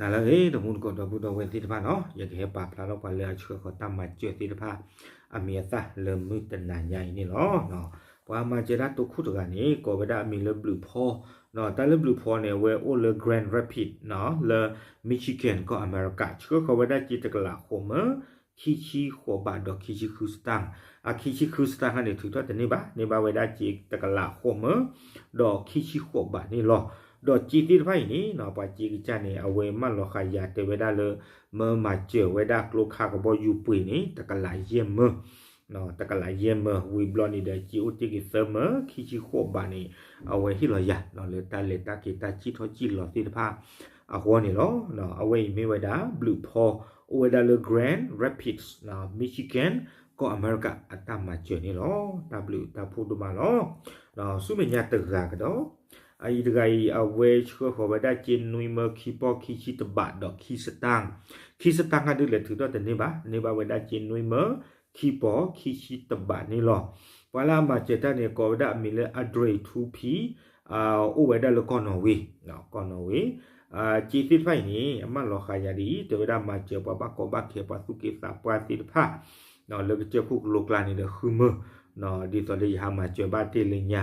နၤလၢအဂ့ၤ တမူတကိးဒီပုၢ်ဒီဝဲၢ်သ့ၣ်တဖၣ်နီၤ, ယကဟဲပာ်ဖျါထီၣ်ပှၤလၢအဆှၢဃီၤတၢ်မၤစၢၤသ့ၣ်တဖၣ် အမံၤအသၣ်လၢမုၢ်တနၤညါအံၤန့ၣ်လီၤ. ပှၤမၤစၢၤတၢ်တိခိၣ်တဂၤန့ၣ် ကိးဝဲဒၣ်အမံၤလၢဘျုးဖီ, တၢ်လၢဘျုးဖီန့ၣ် အဝဲအိၣ်လၢ Grand Rapids လၢ Michigan ကီၢ်အမဲရကၤ, ဆှၢဃီၤဝဲဒၣ်စ့တကလးဃိးမၢ ခံဆံဃိးဘးဒီးခံဆံဃုစတၢၣ်, အခံဆံဃုစတၢၣ်ခါန့ၣ် ထုးထီၣ်တန့ၢ်ဘၣ်, န့ၢ်ဘၣ်ဝဲဒၣ်စ့တကလးဃိးမၢ ဒီးခံဆံဃိးဘးန့ၣ်လီၤ. ဒီးစ့သ့ၣ်တဖၣ်အံၤန့ၣ် ပှၤစ့ကစၢ်န့ၣ် အဝဲမၢလီၤဃာ်ယၤတဲဝဲဒၣ်လၢ မၢမၤစၢၤဝဲဒၣ်ကျိခါကဘီယူၤပှ့ၤန့ၣ် တကလးယဲၢ်မၢ တကလးယဲၢ်မၢ ဝံၤဘျီန့ၣ်ဒီး စ့အိၣ်တ့ၢ်က့ၤသၢမၢ ခံဆံဃိးဘးန့ၣ် အဝဲဟ့ၣ်လီၤယၤ လၢတၢ်လဲၤတၢ်က့ၤတၢ်စံၣ်ထီၣ်စံၣ်လီၤသ့ၣ်တဖၣ်အဂီၢ်န့ၣ်လီၤ. အဝဲအံၤမ့ၢ်ဝဲဒၣ် ဘျုးဖီ အိၣ်ဝဲဒၣ်လၢ Grand Rapids, Michigan ကီၢ်အမဲရကၤ အတၢ်မၤစၢၤန့ၣ်လီၤ. တၢ်ဘျုးတၢ်ဖှိၣ်ဒိၣ်မးလီၤ. ဆူမဲာ်ညါတဂၤကဒီး အအံၤတဂၤအံၤ အဝဲဆှၢဃီၤဝဲဒၣ်စ့နွံမၢခံပီၢ်ခံဆံတဘးဒီးခံစတၢၣ်, ခံစတၢၣ်ခါဒုးလဲၤထုးထီၣ်တန့ၢ်ဘၣ်, န့ၢ်ဘၣ်ဝဲဒၣ်စ့နွံမၢခံပီၢ်ခံဆံတဘးန့ၣ်လီၤ. ပှၤလၢအမၤစၢၤတၢ်န့ၣ် ကိးဝဲဒၣ်အမံၤလၢ Andre Two P, အိၣ်ဝဲဒၣ်လၢကီၢ်နီၣ်ဝ့, ကီၢ်နီၣ်ဝ့, စ့သ့ၣ်တဖၣ်အံၤန့ၣ် အမၢလီၤဃာ်ယၤဒ်အံၤ တဲဝဲဒၣ်မၤစၢၤပှၤဘၣ်ကီဘၣ်ခဲ ပှၤသူၣ်က့သးပှၢ်သ့ၣ်တဖၣ် လၢကစၢၢ်ခိၣ်ကလိကျါန့ၣ်ဒီးဃုမၢ ဒ်သိးလၢယဟးမၤစၢၤဘၣ်တ့ၢ်လၢညါ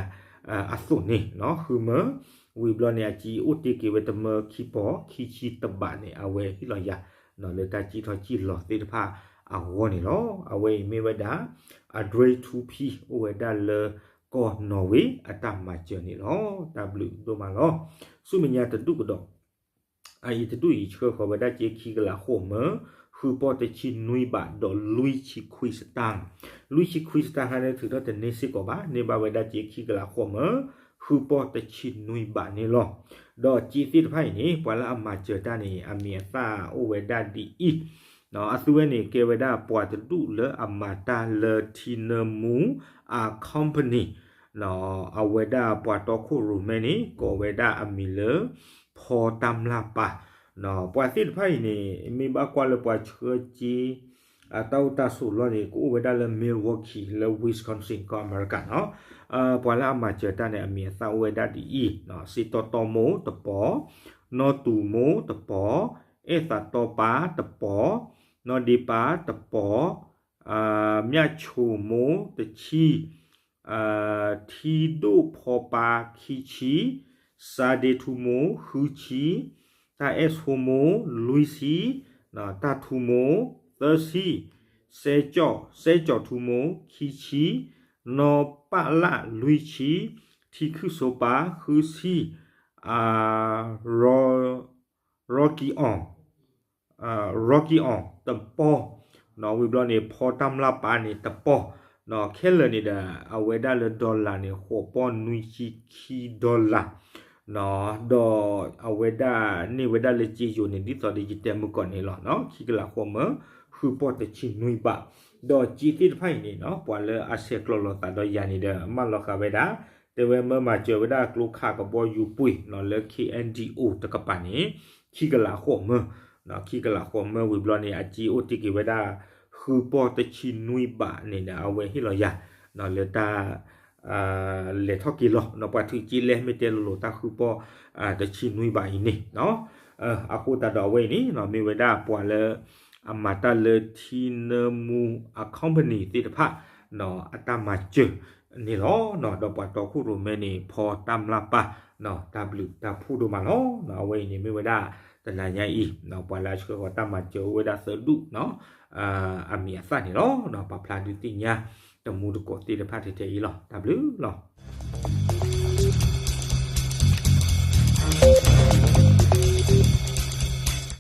အသိးန့ၣ် ဃုမၢ, ဝံၤဘျီန့ၣ် အစ့အိၣ်တ့ၢ်က့ၤဝဲတမၢခံပီၢ်ခံဆံတဘးန့ၣ် အဝဲဟ့ၣ်လီၤယၤ လၢတၢ်စံၣ်ထီၣ်စံၣ်လီၤသ့ၣ်တဖၣ်အဂီၢ်န့ၣ်လီၤ. အဝဲအံၤမ့ၢ်ဝဲဒၣ် Andre Two P အိၣ်ဝဲဒၣ်လၢကီၢ်နီၣ်ဝ့ အတၢ်မၤစၢၤန့ၣ်လီၤ. တၢ်ဘျုးဒိၣ်မးလီၤ. ဆူမဲာ်ညါတဒူၣ်ကဒီး အအံၤတဒူၣ်အံၤ ဆှၢဃီၤဝဲဒၣ်စ့ခံကလးဃိးမၢ ဃုပီၢ်တဆံနွံဘး ဒီးလွံၢ်ဆံခွံစတၢၣ်, လွံၢ်ဆံခွံစတၢၣ်ခါန့ၣ် ထုးထီၣ်တန့ၢ်စ့ၢ်ကီးဘၣ်, န့ၢ်ဘၣ်ဝဲဒၣ်စ့ခံကလးဃိးမၢ ဃုပီၢ်တဆံနွံဘးန့ၣ်လီၤ. ဒီးစ့သ့ၣ်တဖၣ်အံၤန့ၣ် ပှၤလၢအမၤစၢၤတၢ်န့ၣ် အမံၤအသၣ်အိၣ်ဝဲဒၣ်ဒ်အံၤ, အသုဝဲန့ၣ် ကဲဝဲဒၣ်ပှၤတဒူၣ်လၢအမၤတၢ်လၢထံနၢမူအ company အဝဲဒၣ်ပှၤတီခိၣ်ရိၣ်မဲန့ၣ် ကိးဝဲဒၣ်အမံၤလၢ ဖီတၢ်မျၢ်ပၢ်, ပှၤသ့ၣ်တဖၣ်အံၤန့ၣ် မ့ၢ်ဘၣ်ကွၢ်လၢပှၤဆှၢစ့ အတၢ်အိၣ်တၢ်ဆိးလီၢ်န့ၣ် ကအိၣ်ဝဲဒၣ်လၢ Milwaukee လၢ Wisconsin ကီၢ်အမဲရကၤနီၤ. ပှၤလၢအမၤစၢၤတၢ်န့ၣ် အမံၤအသၣ်အိၣ်ဝဲဒၣ်ဒ်အံၤ, စ့တီတီမိၢ်တပီၤ, နီၢ်တူၤမိၢ်တပီၤ, အဲၣ်သးတီပၢ်တပီၤ, နီၢ်ဒ့ပၢ်တပီၤ, မျၢ်ဆိမိၢ်တဆံ, ထံဒိၣ်ဖီပၢ်ခံဆံ, စါဒ့ထူမိၢ်ဃုဆံ, တၢ်အဲၣ်ဆိမိၢ်လွံၢ်ဆံ, တၢ်ထူမိၢ်သၢဆံ, စဲကၠီၣ်, စဲကၠီၣ်ထူမိၢ်ခံဆံ, နီၢ်ပၢ်လၢ်လွံၢ်ဆံ, ထံခုၣ်စိပၢ်ဃုဆံ, ရီ ရီကံအီၣ်, ရီကံအီၣ်တပီၤ, ဝံၤဘျီန့ၣ် ဖီတၢ်မျၢ်ပၢ်န့ၣ်တပီၤ, ခဲလၢာ်န့ၣ်ဒီး အဝဲဒၣ်လၢ dollar န့ၣ် ဃိးပီၢ်နွံဆံခံ dollar ဒီးအဝဲဒၣ်န့ၢ်ဝဲဒၣ်လၢစ့ယိၤန့ၣ် ဒ်သိးဒီးယတဲမုၢ်ကီၢ်န့ၣ်လီၤ, ခံကလးဃိးမၢ ဃုပီၢ်တဆံနွံဘး, ဒီးစ့သ့ၣ်တဖၣ်အံၤန့ၣ် ပှၤလၢအဆဲးကျိးလိာ်သးဒီးယၤန့ၣ်ဒီး မၢလီၤဃာ်ဝဲဒၣ် တဲဝဲမၢမၤစၢၤဝဲဒၣ်ကျိခးကဘီယူၤပှ့ၤလၢ K N D O တကပၤန့ၣ် ခံကလးဃိးမၢ, ခံကလးဃိးမၢဝံၤဘျီန့ၣ် အစ့အိၣ်တ့ၢ်က့ၤဝဲဒၣ် ဃုပီၢ်တဆံနွံဘးန့ၣ်ဒီး အဝဲဟ့ၣ်လီၤယၤ လၢတၢ် လဲၤထီၣ်က့ၤလီၤ ပှၤထုးက့ၤလဲၣ် မ့ၢ်တဲလိၤလိၤတၢ်ဃုပီၢ် တဆံနွံဘးအံၤန့ၣ် အဃိသတးဒီးအဝဲအံၤန့ၣ် မ့ၢ်ဝဲဒၣ်ပှၤလၢ အမၤတၢ်လၢထံနၢမူအ company သ့ၣ်တဖၣ် အတၢ်မၤစၢၤန့ၣ်လီၤ. ဒီးပှၤတီခိၣ်ရိၣ်မဲန့ၣ် ဖီတၢ်မျၢ်ပၢ် တၢ်ဘျုးတၢ်ဖှိၣ်ဒိၣ်မးလီၤ. အဝဲအံၤန့ၣ်မ့ၢ်ဝဲဒၣ် တနၤညါအံၤ ပှၤလၢအဆှၢဃီၤတၢ်မၤစၢၤအိၣ်ဝဲဒၣ်သၢဒူၣ် အမံၤအသၣ်န့ၣ်လီၤ. ပာ်ဖျါဒုးသ့ၣ်ညါ တမူတကိးသ့ၣ်တဖၣ်ထဲထဲအံၤလီၤ. တၢ်ဘျုးလီၤ.